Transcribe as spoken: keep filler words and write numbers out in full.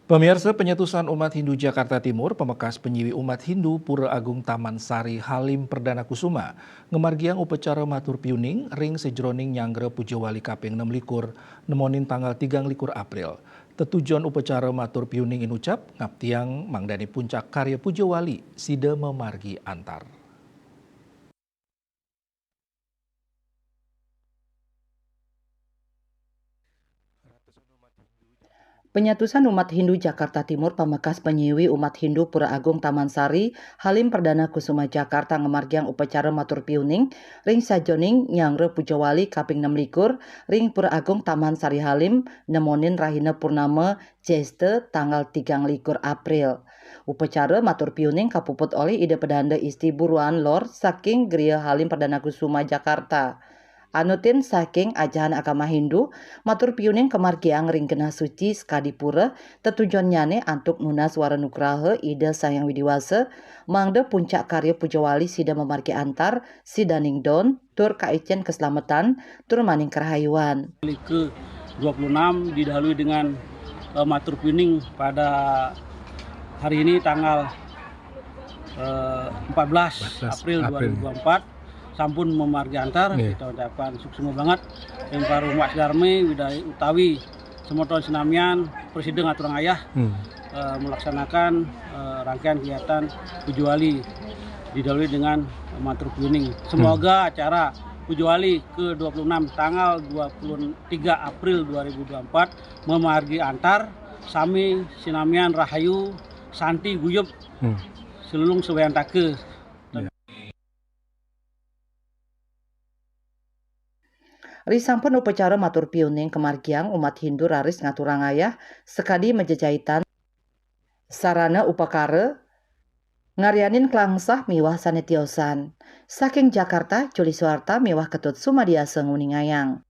Pemirsa, penyatusan umat Hindu Jakarta Timur, pamekas panyiwi umat Hindu Pura Agung Taman Sari Halim Perdana Kusuma, ngamargiang upacara matur piuning ring sajroning nyanggra pujawali kaping enam likur, nemonin tanggal tigang likur April. Tetujon upacara matur piuning inucap, ngaptiang mangdane puncak karya pujawali sida mamargi antar. Penyatusan umat Hindu Jakarta Timur, pamekas panyiwi umat Hindu Pura Agung Taman Sari, Halim Perdana Kusuma Jakarta ngamargiang upacara matur piuning ring sajoning nyanggra pujawali kaping enam likur ring Pura Agung Taman Sari Halim, nemonin rahina purnama Jesta tanggal tigang likur April. Upacara matur piuning kapuput olih Ida Pedanda Isti Buruan Lor saking Griya Halim Perdana Kusuma Jakarta. Anutin saking ajahan agama Hindu, matur piuning kamargiang ring genah suci sakadi pura, tetujonnyane antuk nunas wara nugraha Ida Sang Hyang Widhi Wasa, mangda puncak karya pujawali sida mamargi antar, sidaning don, tur kaicen kaslametan, tur maning karahayuan. Ke dua puluh enam didahului dengan, eh, matur piuning pada hari ini tanggal, eh, empat belas April dua ribu dua puluh empat, sampun mamargi antar. Kita ucapkan suksma banget ring para umat sidarme utawi semeton sinamian prasida ngaturang ayah, eh, melaksanakan, eh, rangkaian kegiatan pujawali didahului dengan matur piuning. Semoga acara pujawali ke dua puluh enam tanggal dua puluh tiga April dua ribu dua puluh empat mamargi antar, sami sinamian rahayu, santi guyub, selulung sawayantaka. Risampun upacara matur piuning kamargiang, umat Hindu raris ngaturang ayah sakadi majejaitan sarana upakara, ngaryanin klangsah miwah sane tiosan. Saking Jakarta, Juli Suarta miwah Ketut Sumadiasa nguningayang.